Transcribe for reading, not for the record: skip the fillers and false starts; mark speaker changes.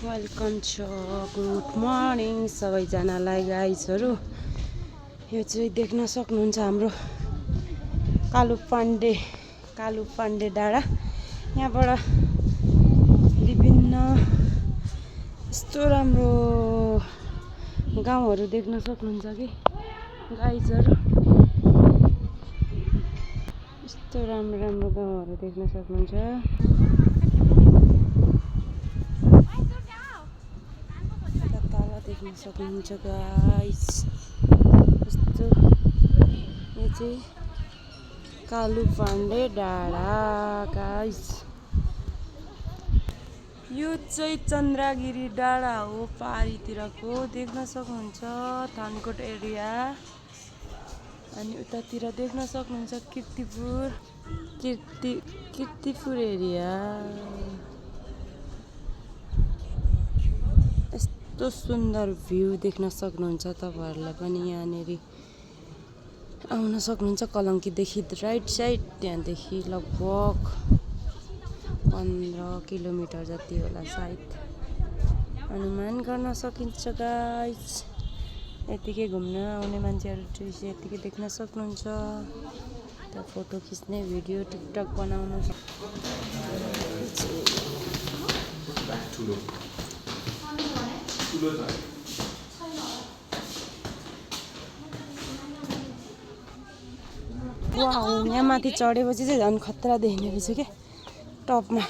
Speaker 1: Welcome छ good morning सबैजनालाई गाइजहरू। यो चाहिँ देख्न सक्नुहुन्छ हाम्रो कालु पाण्डे डाँडा। यहाँबाट विभिन्न यस्तो राम्रो गाउँहरू देख्न सक्नुहुन्छ कि गाइजहरू। यस्तो राम्रो राम्रो गाउँहरू देख्न सक्नुहुन्छ। देख्न सक्नुहुन्छ गाइस। यस्तो यो चाहिँ कालु पाण्डे डाँडा गाइस। यो चाहिँ चन्द्रगिरी डाँडा हो पारीतिरको, देख्न सक्नुहुन्छ थानकोट एरिया। अनि उतातिर देख्न सक्नुहुन्छ कीर्तिपुर एरिया। यस्तो सुन्दर भ्यू देख्न सक्नुहुन्छ। तपाईहरुलाई पनि यहाँनेर आउन सक्नुहुन्छ कलङ्कीदेखि राइट साइड, त्यहाँदेखि लगभग 15 किलोमिटर जति होला सायद, अनुमान गर्न सकिन्छ गाइस। यतिकै घुम्न आउने मान्छेहरू चाहिँ यतिकै देख्न सक्नुहुन्छ। त्यहाँ फोटो खिच्ने, भिडियो टिकटक बनाउनु वाउ, यहाँ माथि चढेपछि चाहिँ झन् खतरा देख्ने रहेछ क्या टपमा।